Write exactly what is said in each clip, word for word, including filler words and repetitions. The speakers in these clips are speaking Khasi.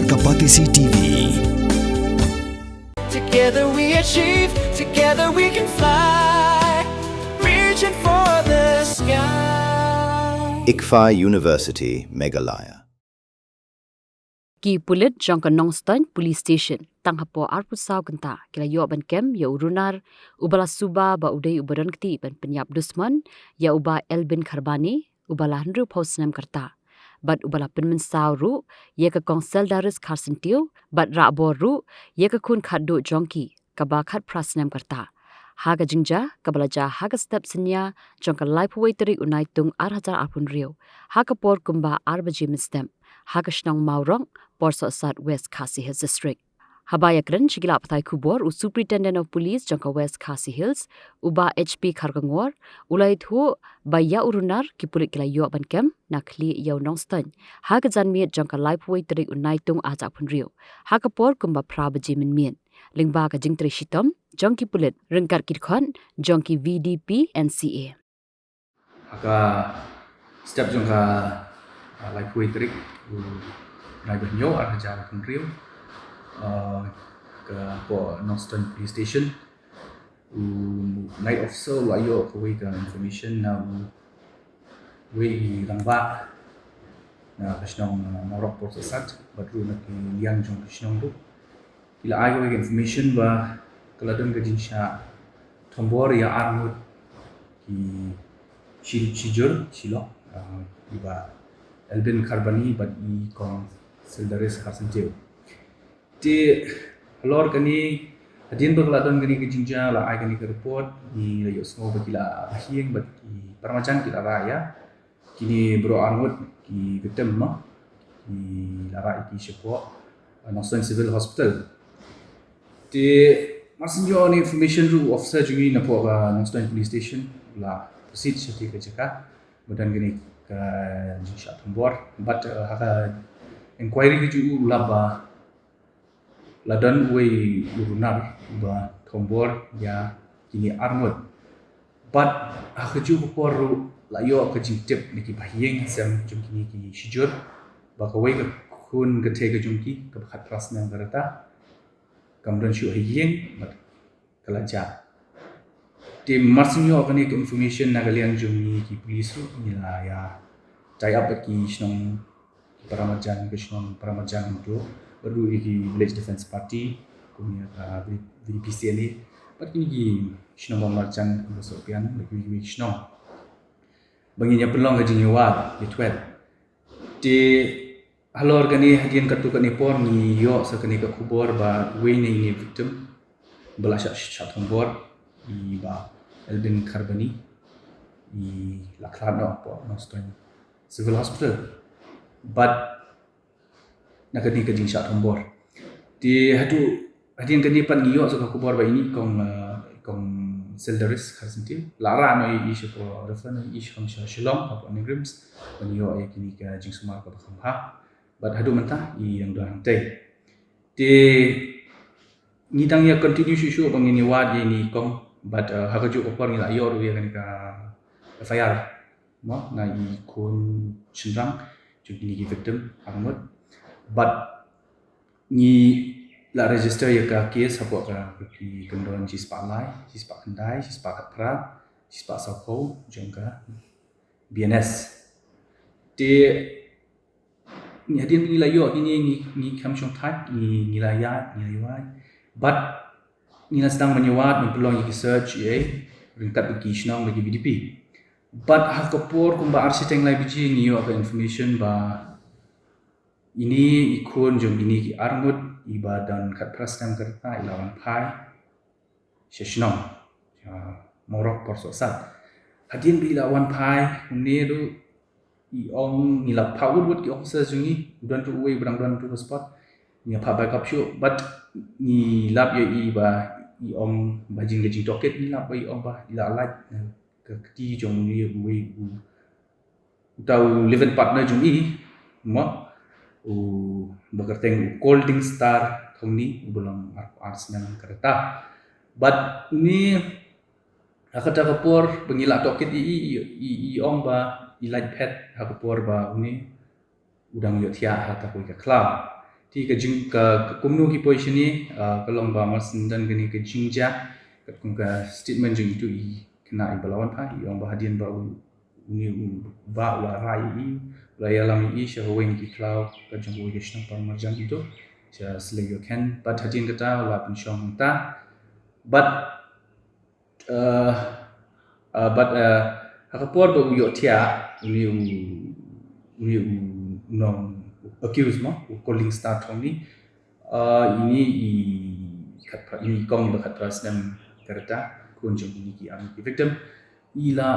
Kapatisi T V. Together we achieve, together we can fly. Reaching for the sky. ICFAI University, Meghalaya. Ki pulit jong ka Nongstoiñ Police Station tang hapoh arphew saw kynta ki la ïoh ban kem ïa u runar uba la suba ba u dei uba don kti ban pynïap dusmon ïa u Bah Elbin Kharbani uba la hynriewphew snem ka rta bad uba la pynmynsaw ruh ïa ka Kong Seldaris Kharsyntiew bad Rahbor ruh ïa ka khun khatduh jong ki kaba khatphra snem ka rta. Ha ka jingjia kaba la jia ha ka step synñia jong ka laiphew wei tarik u Naitung ar hajar arphew hynriew ha ka por kumba ar baje mynstep ha ka shnong Mawrok, Porsohsat, West Khasi Hills District. Haba ïakren sha ki lad pathai khubor u Superintendent of Police jong ka West Khasi Hills, u Bah H P Kharkongor, u la ïathuh ba ïa u runar ki pulit ki la ïoh ban kem na khlieh ïa u Nongstoiñ ha ka janmiet jong ka laiphew wei tarik u Naitung ar hajar arphew hynriew ha ka por kumba phra baje mynmiet lyngba ka jingtrei shitom jong ki pulit ryngkat ki dkhot jong ki V D P N C A. Ha ka step jong ka, uh, laiphew wei tarik u Naitung ar hajar arphew hynriew, uh, ka hapoh Nongstoiñ Police Station u night officer u la ïoh kawei ka information na u wei rangbah na ka shnong, uh, Mawrok, Porsohsat bad ruh na ki liang jong ka shnong ruh ki la ai kawei ka information ba ka la don ka jingshah thombor ïa arngut ki shi, shijur shilok, uh, i Bah Elbin Kharbani bad i Kong Seldaris Kharsyntiew. Te halor kane hadien ba ka la don kane ka jingjia la ai kane ka report ngi la ïohsngew ba ki la bahieng bad ki para marjan ki la rah ïa kine baroh arngut ki victim ma ki la rah ïa ki shapoh, uh, Nongstoiñ Civil Hospital. Te mar shu ïoh kane information ruh u officer jong ngi napoh ka Nongstoiñ Police Station la proceed sha kane ka jaka ba don kane ka jingshah thombor bad, uh, ha ka inquiry ka jong u la ba la don uwei u runar uba thombor ïa kine arngut. Bad ha kajuh ka por ruh la ïoh ka jingtip na ki bahaïing hasem jong kine ki shijur ba kawei ka khun ka thei ka jong ki kaba khatphra snem ka rta kam don shuh ha ïing bad ka la jah. Te mar shu ïoh kane ka information na ka liang jong ngi ki police ruh ngi la ïa tie up bad ki shnong ki para marjan, ki shnong para marjan hangto bad ruh ïa ki Village Defence Party kum ïa ka V D P C N A bad kine ki shnong ba marjan kum ka Sohpian bad kiwei kiwei ki shnong ba ngin ïa pynlong ka jingïawad ïa twet. Te halor kane hadien katto katne por ngi ïoh sa kane ka khubor ba uwei na ine i victim ba la shah, shah thombor i Bah Elbin Kharbani i la khlad noh hapoh Nongstoiñ Civil Hospital. Bad na kane ka jingshah thombor. Te haduh hadien kane pat ngi ïoh sa ka khubor ba ine i kong, uh, kong Seldaris Kharsyntiew la rah noh ïa i shapoh, refer noh ïa i sha Shillong hapoh NEIGRIHMS ban ïoh ïa kine ka jingsumar kaba kham bha. Bad haduh mynta i dang don hangtei. Te ngi dang ïa continue shuh shuh ba ngin ïawad ïa ine i kong bad, uh, ha kajuh ka por ngi la ïoh ruh ïa kane ka F I R mo na i khun shynrang jong kine ki victim arngut. Bad ngi la register ïa ka case hapoh ka, ka ki kyndon shispah lai, shispah khyndai, shispah khatphra, shispah sawphew jong ka B N S. Te ngi hadien ngi la ïoh kine ngi, ngi kham shongthait, ngi, ngi la ïaid, ngi la ïaid. Bad ngi la sdang ban ïawad ban pynlong ïa ki search ïa ryngkat bad ki shnong bad ki V D P. Bad ha ka por kumba ar shiteng lai baje ngi ïoh ka information ba ine i khun jong ine ki arngut iba don khatphra snem ka rta i la wan phai sha shnong, sha Mawrok Porsohsat. Hadien ba i la wan phai kumne ruh i ong ngi la phah wut wut ki officers jong ngi, u don ruh uwei ba dang don ruh ha spot. Ngi la phah backup shuh bad ngi lap ïa i ba i ong ba jing ka jingtohkit ngi lap ba i ong ba i la lait na ka kti jong uwei u uta u live-in partner jong i mo, uba kyrteng u Colding Star Thongni uba long arphew ar snem ka rta. Bad une ha kata ka por ba ngi la tohkit ïa i, i, i, i ong ba i lait phet ha ka por ba une u dang ïohthiah ha kata kawei ka khlaw. Te Te ka jing ka, ka kumno ki poi shane, ah, ka long ba mar shen don kane ka jingjia, katkum ka statement jong itu i khynnah iba la wan pha, i ong ba hadien ba u, une u bah u la rai ïa i, u la ïalam ïa i sha kawei na ki khlaw ka jong kawei ka shnong para marjan itu, sha Sleikhokhen, bad hadien kata u la pynshong hangta. Bad Uh, uh, bad, uh, ha ka por ba u ïohthiah, une u, une u nong accused mo, u Koldingstar Thongni. Uh, ine i khatphra, ine i kong ba khatphra snem ka rta, khun jong ine ki arngut ki victim. I la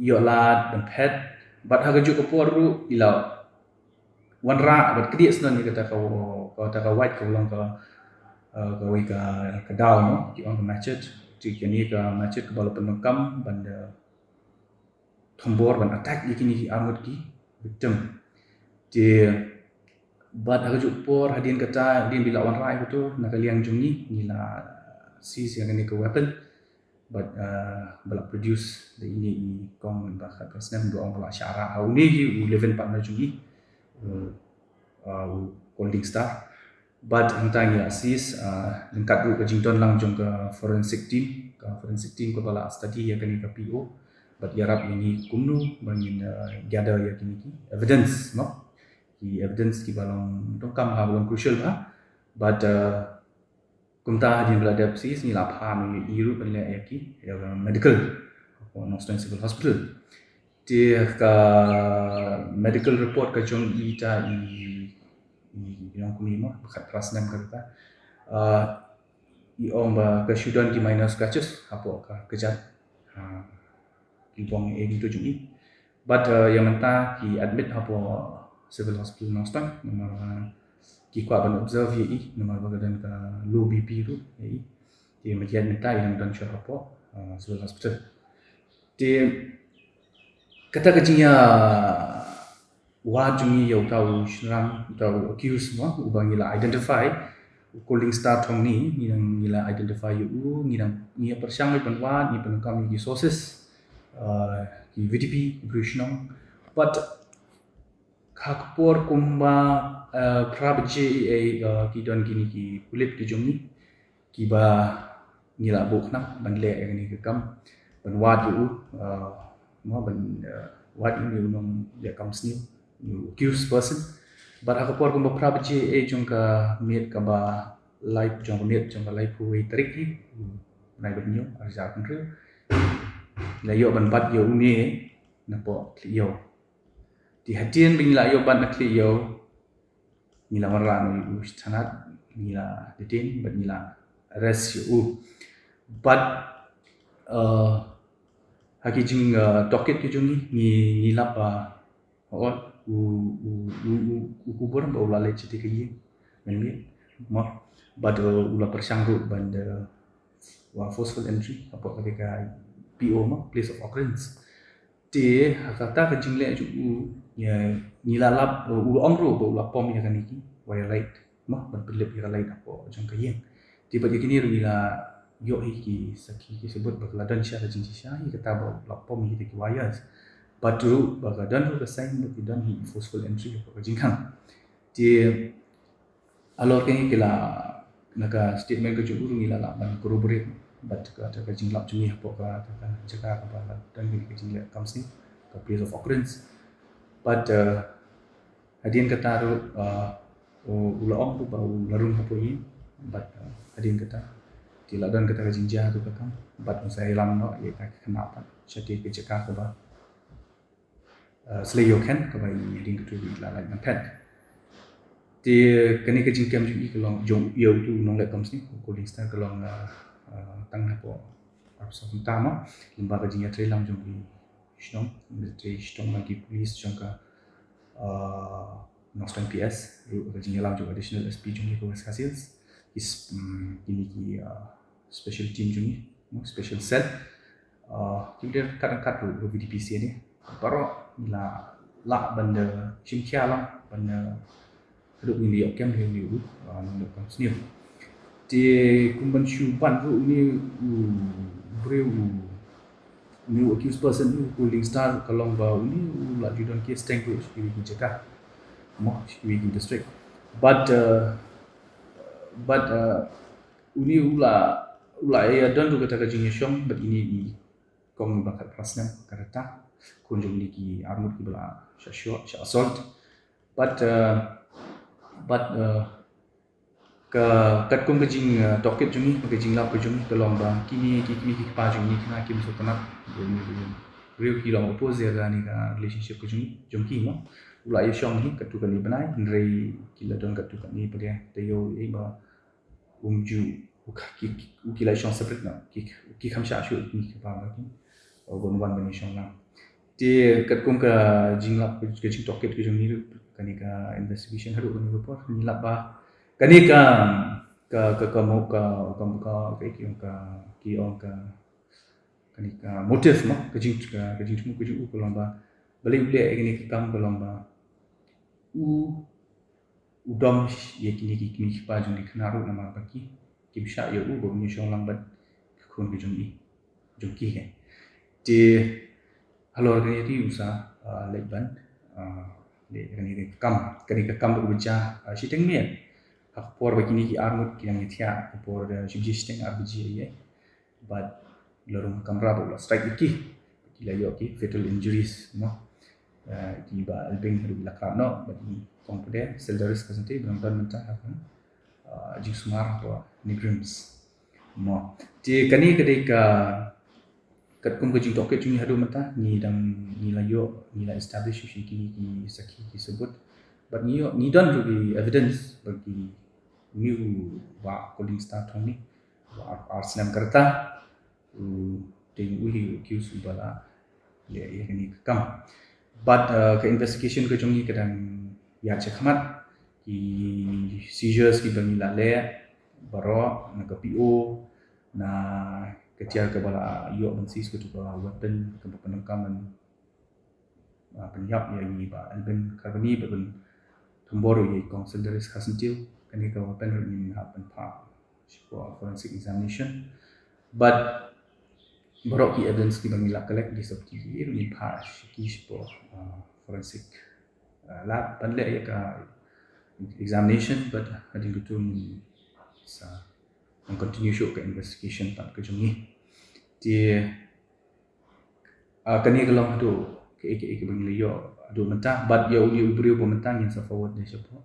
ïoh lad ban phet, bad ha kajuh ka por ruh i la wanrah bad kdiah snon ïa kata ka, kata ka wait ka long ka, uh, kawei ka, ka daw mo, ki ong ka machete. Te kane ka machete kaba la pyndonkam ban da thombor, ban attack ïa kine ki arngut ki victim. Te bad ha kajuh ka por hadien kata, hadien ba i la wanrah ïa kato, na ka liang jong ngi, ngi la seize ïa kane ka weapon. Bad, uh, ba la produce da ine i kong ba khatphra snem, ba ong ba la shah rah ha une hi u live-in partner jong i, u, uh, u Koldingstar. Bad hangta ngi la seize, uh, ryngkat ruh ka jingdon lang jong ka forensic team, ka forensic team kaba la study ïa kane ka P O. Bad ïarap ïa ngi kumno ba ngin, uh, gather ïa kine ki evidence, no? Ki evidence kiba long donkam ha, ba long crucial bha. Bad, uh, kumta hadien ba la dep seize, ngi la phah noh ïa i ruh ban leh ïa ki, ïa ka medical, hapoh Nongstoiñ Civil Hospital. Te ka medical report ka jong ita i, i, i nongkmie mo, ba khatphra snem ka rta. Uh, i ong ba ka shu don ki minor scratches hapoh ka kjat, uh, ki bong eh kito jong i. Bad, uh, ïa mynta ki admit hapoh Civil Hospital Nongstoiñ, namar, uh, ki kwah ban observe ïa i, namar ba ka don ka low B P ruh ïa i. Te mynta i dang don shuh hapoh, uh, Civil Hospital. Te kata ka jingïa wad jong ngi ïa uta u shynrang, uta u accused mo, uba ngi la identify, u Koldingstar Thongni, ngi dang, ngi la identify ïa u, ngi dang, ngi ïa pyrshang ban wad, ngi pyndonkam ïa ki sources, uh, ki V D P, ki briew shnong. Bad ha ka por kumba, uh, phra baje, eh, uh, ki don kine ki pulit ki jong ngi, kiba ngi la buh khnang ban leh ïa kane ka kam, ban wad ïa u, uh, mo, ban, uh, wad ïa u nongleh kam sniew, u accused person. Bad ha ka por kumba phra baje eh jong ka miet kaba lai, jong ka miet jong ka laiphew wei tarik hi, u bnai ba hynñiew, ar hajar arphew hynriew, la ïoh ban bat ïa une napoh Khlieh Ïew. Te hadien ba ngi la ïoh bat na Khlieh Ïew, ngi la wanrah noh ïa u sha thanat, ngi la detain bad ngi la arrest ïa u. Bad, uh, ha ki jing, uh, tohkit ki jong ngi, ngi, ngi lap ba, uh, u, u, u, u, u khubor ba u la leit sha kata ka ïing, mynmiet mo. Bad, uh, u la pyrshang ruh ban da, uh, wa forceful entry hapoh kata ka P O mo, place of occurrence. Te ha kata ka jingleh jong u, ïa, ngi la lap, uh, u la ong ruh ba u la pom ïa kane ki wire light mo, ban pynlip ïa ka light hapoh jong ka ïing. Te bad ïa kine ruh ngi la ïoh hi ki sakhi ki sabut ba ka la don shisha ka jingshisha ïa kata ba u la pom ïa kita ki wires. Bad ruh ba ka don ruh ka sign ba ki don hi forceful entry hapoh ka jingkhang. Te halor kane ki la, na ka statement ka jong u ruh ngi la lah ban corroborate bad ka, ka jinglap jong ngi hapoh ka, ka, ka jaka kaba la don kane ka jingleh kam sniew, ka place of occurrence. Bad, uh, hadien kata ruh, uh, u, u la ong ruh ba u la rung hapoh ïing. Bad, uh, hadien kata te la don kata ka jingjia tu ka kam, bad un sa ïalam noh ïa ka khynnah pat sha kata ka jaka kaba uh, Sleikhokhen, kaba i hadien kata i la lait ban phet. Te kane ka jingkem jong i ka long, jong ïa utu u nongleh kam sniew, u Koldingstar, ka long, uh, uh, tang hapoh arphew saw kynta mo, lyngba ka jingïatreilang jong ki shnong, trei shitom lang ki police jong ka, uh, Nongstoiñ P S, ruh ka jingïalam jong u Additional S P jong ngi ka West Khasi Hills, ki s-, mm, kine ki, uh, special team jong ngi, mo, special cell. Uh, ki leader kat kat ruh, ruh V D P C ne. Baroh ngi la lah ban da shim khia lang, ban da haduh ngin da ïoh kem ïa une u, uh, nongleh kam sniew. Te kum ban shu ban ruh une u briew u, une u accused person u Koldingstar, ka long ba une u la ju don case teng ruh sha kiwei ki jaka. Mo, sha kiwei ki district. But uh, but uh, uni u la u la ïa don ruh kata ka jingïashong, but ini i kong ba khatphra snem ka rta, khun jong ini ki arngut kiba la shah shoh, shah assault. But uh, but uh, ka katkum ka jing uh, tohkit jong ngi, ka jinglap ka jong ngi ka long ba kine ki kmie ki kpa jong ngi kine kim sngewtynnat. Briew ki long oppose ïa kane ka relationship ka jong ngi, jong ki mo. U la ïashong hi katto katne bnai, hynrei ki la don katto katne bnai, te ïoh ei ba um ju u ka- ki ki- u ki la ïashong separate, no, ki ki kham shah shuh ki kpa ba ki. O, ban wan ban ïashong lang. Te katkum ka jinglap ka jingtohkit ka jong ngi ruh, kane ka investigation haduh kane ka por ngi lap ba kane ka ka ka ka mo ka ka ka ka ki ong ka ki ong ka kane ka motive mo, ka jing ka ka jingthmu ka jong u ka long ba balei u leh ïa kane ka kam, ka long ba u u dom ïa kine ki kmie ki kpa jong ki khynnah ruh namar ba ki kim shah ïa u ba un ïashong lang bad ka khun ka jong i, jong ki. Te halor kane te u sa uh, leit ban uh, leh kane ka kam, kane ka kam ba u ja uh, shiteng miet. Ha ka por ba kine ki arngut ki dang ïathiah, ha ka por da shibji shiteng ar baje ïa. Bad la rung ha kamra ba u la strike ïa ki, ki la ïoh ki fatal injuries mo. Uh, ki ba Albing haduh la krap noh, bad i kong pdeng Sildaris Kharshantil ba dang don mynta ha ka uh, jingsumar hapoh NEIGRIHMS mo. Te kane ka dei ka katkum ka jingtohkit jong ngi haduh mynta, ngi dang ngi la ïoh, ngi la establish ïa kine ki sakhi ki sabut. Bad ngi ïoh, ngi don ruh ki evidence ba kine u Bah Colin Star Thongni, ba ar, ar snem ka rta, u dei u hi u accused uba la leh ïa kane ka kam. But uh, ka investigation ka jong ngi ka dang ïaid shakhmat, ki seizures kiba ngi la leh baroh na ka P O, na ka tiar kaba la ïoh ban seize katu ka weapon kaba pyndonkam ban uh, pynïap ïa i Bah Albin Karbani bad ban thombor ïa i kong Sildaris Kharshantil. Kane ka weapon ruh ngin hap ban phah shapoh forensic examination. Bad baroh ki evidence kiba ngi la collect, ki sop ki ruh ngin phah sha ki shapoh uh, forensic uh, lab ban leh ïa ka examination, bad hadien katu ngin sa continue shuh ka investigation pat ka jong ngi. Te uh, kane ka long haduh kaei kaei kaba ngi la ïoh haduh mynta, bad ïa une u briew ba mynta ngin sa forward ne shapoh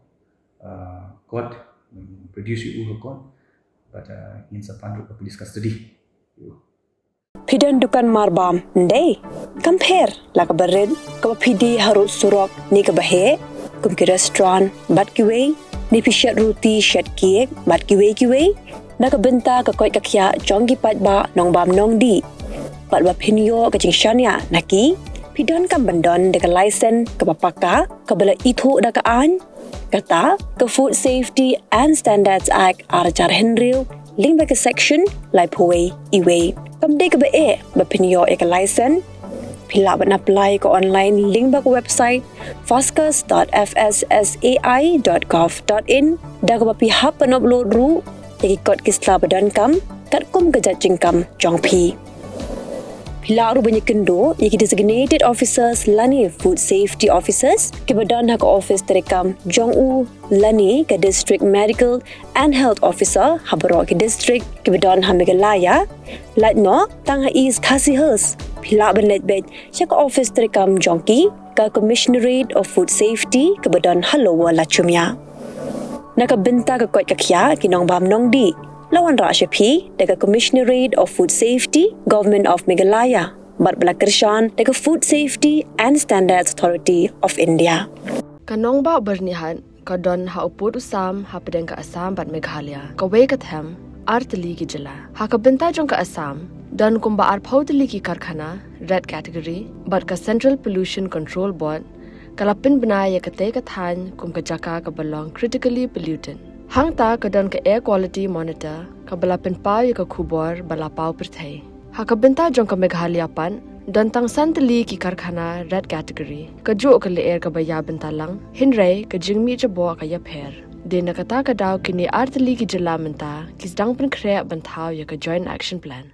uh, court, mm, produce ïa u ha court, bad uh, ngin sa pan ruh ka police custody. Phi don dukan marbam, ndei? Kam pher la kaba rit, kaba phi die harud surok ne kaba heh, kum ki restaurant bad kiwei, ne phi shet ruti shet cake bad kiwei kiwei. Na ka bynta ka koit ka khiah jong ki paidbah nongbam nongdih, bad ba phin ïoh ka jingshaniah na ki, phi donkam ban don da ka license kaba paka, kaba la ithuh da ka aiñ. Kata ka Food Safety and Standards Act ar hajar hynriew, lyngba ka section laiphew wei iwei. Kam dei kaba eh ba phin ïoh ïa ka license. Phi lah ban apply ka online lyngba ka website fascus dot F S S A I dot gov dot in, da kaba phi hap ban upload ruh ïa ki kot ki sla ba donkam katkum ka jait jingkam jong phi. Phi lah ruh ban ïakynduh ïa ki designated officers lane food safety officers kiba don ha ka office treikam jong u lane ka District Medical and Health Officer ha baroh ki district kiba don ha Meghalaya. Lait noh tang ha East Khasi Hills, phi lah ban leit beit sha ka office treikam jong ki, ka Commissionerate of Food Safety kaba don ha Lower Lachumia. Na ka bynta ka koit ka khiah ki nongbam nongdih, la wanrah sha phi da ka Commissionerate of Food Safety, Government of Meghalaya, bad ba la kyrshan da ka Food Safety and Standards Authority of India. Ka nongbah Byrnihat ka don ha u pud u sam hapdeng ka Assam bad Meghalaya, kawei ka them ar tylli ki jylla. Ha ka bynta jong ka Assam, don kumba arphew tylli ki karkhana red category, bad ka Central Pollution Control Board ka la pynbna ïa katei ka thaiñ kum ka jaka kaba long critically polluted. Hangta ka don ka Air Quality Monitor kaba la pynpaw ïa ka khubor ba la paw pyrthei. Ha ka bynta jong ka Meghalaya pat, don tang san tylli ki karkhana red category, kajuh ka lyer kaba ïa bynta lang, hynrei ka jingmih jaboh ka ïapher. Dei na kata ka daw kine ar tylli ki jylla mynta ki sdang pynkhreh ban thaw ïa ka Joint Action Plan.